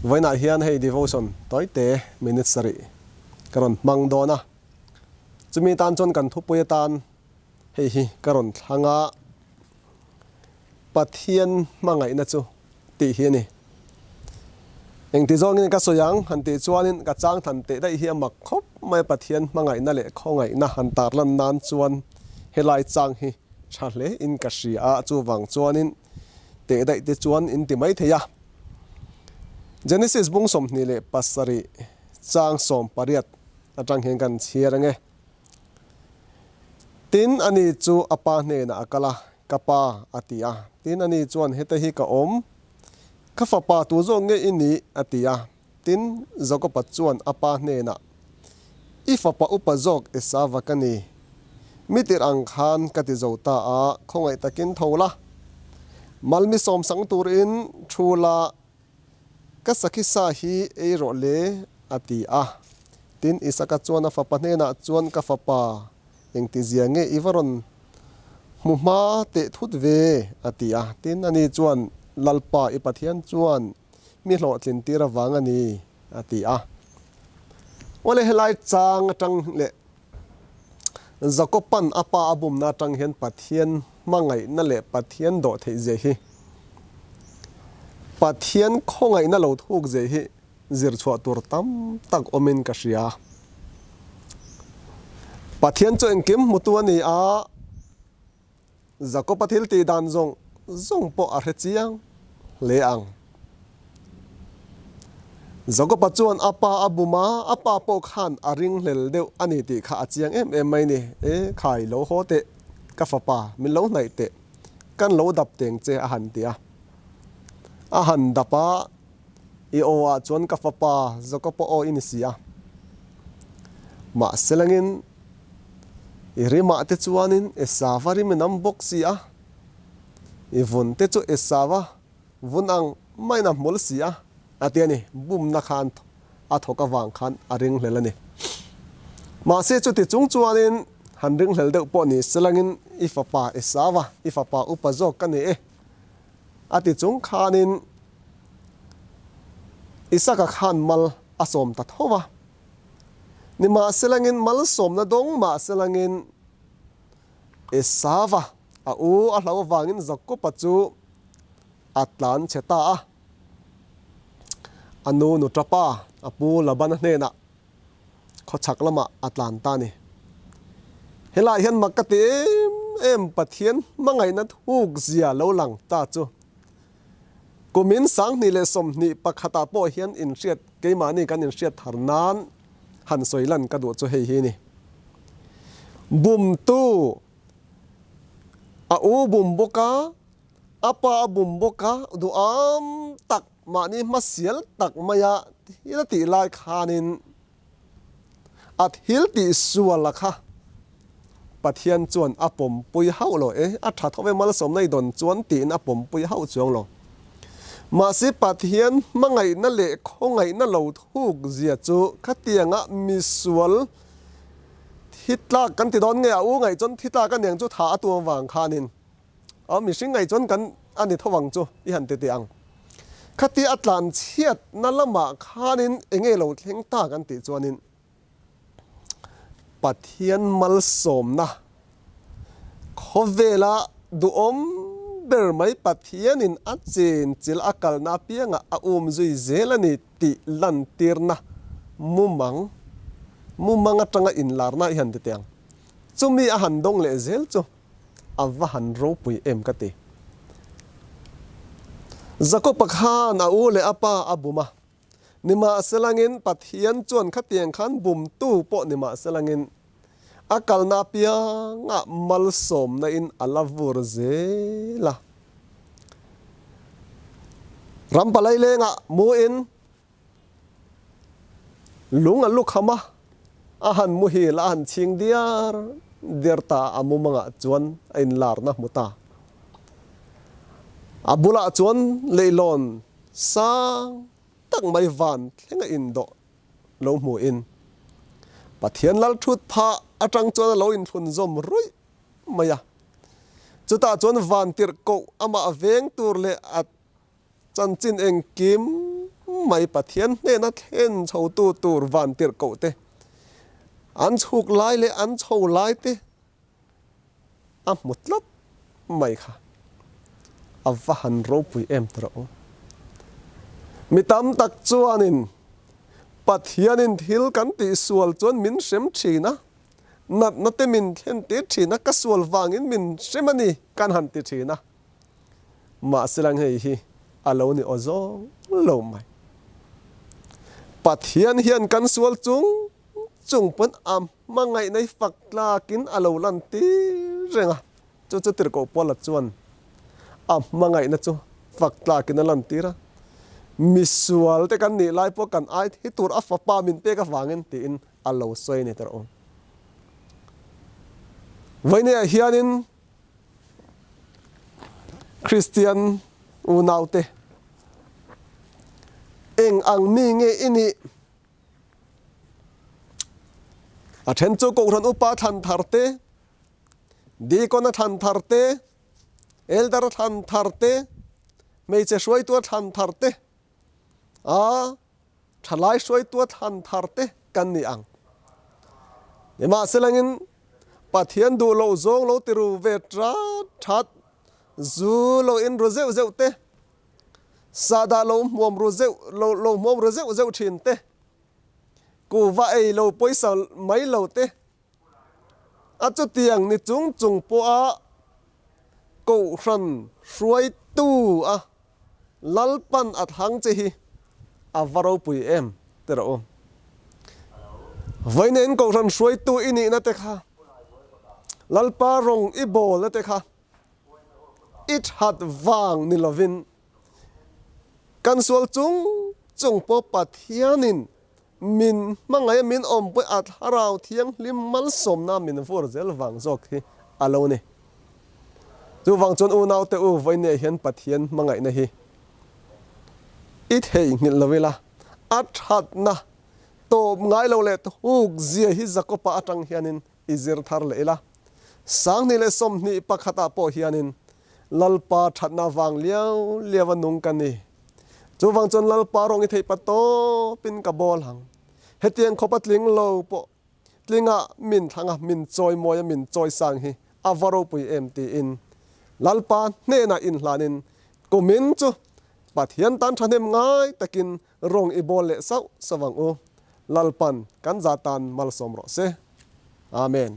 Vawiinah hian hei devotion tawite minute sarih ka rawn hmang dawn a, chumi tan chuan kan thupui atan hei hi ka rawn thlang a, Pathian hmangaihna chu tih hi a ni. Engti zawngin ka sawi ang han tih chuanin ka chang than teh daih hi a mak khawp mai a, Pathian hmangaihna leh khawngaihna han tarlan nan chuan helai chang hi tha hle in ka hria a, chuvang chuanin teh daih te chuan in ti mai thei a. Genesis bung 27 chang 18 atang hian kan chhiar ange. Tin, ani chu a pa hnenah a kal a, Ka pa, a ti a. Tin, ani chuan, Heta hi ka awm. Ka fapa tu zawk nge i nih? a ti a. Tin, Jakoba chuan a pa hnenah, I fapa upa zawk Esava ka ni. Mi tirh ang khan ka ti zo ta a, khawngaih takin tho la. Malmi sawmsang turin thu la, Ka sakhi sa hi ei rawh le, a ti a. Tin, Isaka chuan a fapa hnenah chuan, Ka fapa, engtizia nge i va rawn hmu hma teh thut ve? a ti a. Tin, ani chuan, Lalpa, i Pathian chuan mi hlawhtlin tir avang a ni, a ti a. Awle, helai chang atang leh Jakoban a pa a bumna atang hian Pathian hmangaihna leh Pathian dawh theih zia hi, Pathian khawngaihna lo thuk zia hi zir chhuah tur tam tak awmin ka hria. Pathian chu engkim hmutu a ni a, Jakob-a thil tih dan zawng zawng pawh a hre chiang hle ang. Jakob-a chuan a pa a bum a, a pa pawh khan a ringhlel deuh a ni tih kha a chiang em em mai ni. E, khai lo haw teh, ka fapa, min lo hnaih teh, kan lo dap teng che a han ti a. A han dap a, I aw ah chuan ka fapa Jakob-a aw i ni si a. Mahse langin I rimah te chuanin Esava rim in am bawk si a, i vun te chu Esava vun ang maiin a hmul si a, a ti a ni. Bumna khan a thawk avang khan a ringhlel a ni. Mahse chuti chung chuanin han ringhlel deuh pawh ni selangin i fapa Esava, i fapa upa zawk ka ni e, a ti chung khanin Isaka khan mal a sawm ta tho va. Nimahselangin malsawmna dawng mahselangin Esava a u a hlau avangin Jakoba chu a tlan chhe ta a. A nu nuṭapa a pu Labana hnenah khawchhak lamah a tlan ta a ni. Helaiah hian mak ka ti em em Pathian hmangaihna thukzia lo lang ta chu Kumin 2021 ah pawh hian inhriat keimahni kan inhriat thar nan han sawi lan ka duh chu hei hi ni. Bumtu a u bum bawk a, a pa a bum bawk a, duham tak mahni hmasial tak maia thil a tih lai khanin A thil tih sual a kha Pathian chuan a pawmpui hauh lo e, a tha tho ve malsawmna i dawn chuan tiin a pawmpui hauh chuang lo. Mahse Pathian hmangaihna leh khawngaihna lo thuk zia chu khatianga misual thi tlak kan ti dawn nge a u ngaih chuan thi tlak a niang chu tha a tu avang khanin A mihring ngaih chuan kan a ni tho ang chu i han ti teh ang. Khatia a tlan chhiatna lamah khanin enge lo thleng ta kan tih chuanin Pathian malsawmna khawvela duhawm ber mai Pathianin a chenchilh a kalna apiangah a um zui zel a ni tih lantirna mumang mumang atanga inlarna i han ti teh ang. Chumi a han dawng leh zel chu. A va han ropui em ka ti. Jakob-a khan a u leh a pa a bum a, nimahselangin Pathian chuan khatiang khan bumtu pawh nimahselangin a kalna apiangah malsawmna in a la vur zel a. Ram palai lengah mu in Lung a lukham a, a han muhil a han chhing diar diar ta a, a mumangah chuan a inlarna hmu ta. A bulah chuan leihlawn sang tak mai van thleng a indawh lo hmuhin Pathian lal thut phah atang chuan a lo inthlunzawm ruih mai a. Chutah chuan van tirhkoh amah veng tur leh a Chanchin engkim mai Pathian hnena thlen chhotu tur vantirhkoh te an chhuk lai leh an chho lai te a hmu tlat mai kha a va han ropui em ta rawh u. Mi tam tak chuanin Pathianin thil kan tihsual chuan min hrem thin a, natna te min thlen tir thin a, ka sual vangin min hrem a ni kan han ti thin a. Mahse lang hei hi a lo ni aw zawng lo mai. Pathian hian kan sual chung chung pawn a hmangaihna hi fak tlakin a lo lan tir reng a, chu chu Tirhkoh Paula chuan a hmangaihna chu fak tlakin a lan tir a, misual te kan nih lai pawh kan ai thi tur a fapa min pek avangin tiin a lo sawi a ni tawh. Vawinia hianin Kristian unaute eng ang mi nge i nih? A then chu Kohhran upa thlan thar te, Deacon a thlan thar te, Elder a thlan thar te, hmeichhe hruaitu a thlan thar te, a thalai hruaitu a thlan thar te kan ni ang. Nimahselangin Pathian duh loh zawng lo ti ru ve tat that, zu lo in ru zeuh zeuh te, sahdah lo hmuam ru zeuh lo lo hmuam ru zeuh zeuh thin te, kuhva ei lo pawisa mai lo te, a chutiang ni chung chung pawha Kohhran hruaitu a Lalpan a thlang che hi a va ropui em ti rawh u. Vawiin Kohhran hruaitu i nihna te kha, Lalpa rawng i bawlna te kha i that vang ni lovin kan sual chung chung pawh Pathianin Min hmangaih a min awmpui a thlarau thianghlim malsawmna min vur zel vang zawk hi a lo ni. Chuvang chuan unaute u vawinia hian Pathian hmangaihna hi i theihnghilh lo ila, a thatna tawp ngai lo leh thuk zia hi Jakopa atang hianin i zir thar leh ila. 2021 ah pawh hianin Lalpa thatna vang liau liau a nung ka ni. Chuvang chuan Lalpa rawng i theih pa tawpin ka bawl ang. Hetiang khawpa tling lo pawh tlinga min thlang a, min chawi mawi a, min chawi sang hi a va ropui em tiin Lalpa hnenah inhlanin kumin chu Pathian tan thahnem ngai takin rawng i bawl leh sauh sauh ang u. Lalpan kan za tan malsawm rawh se. Amen.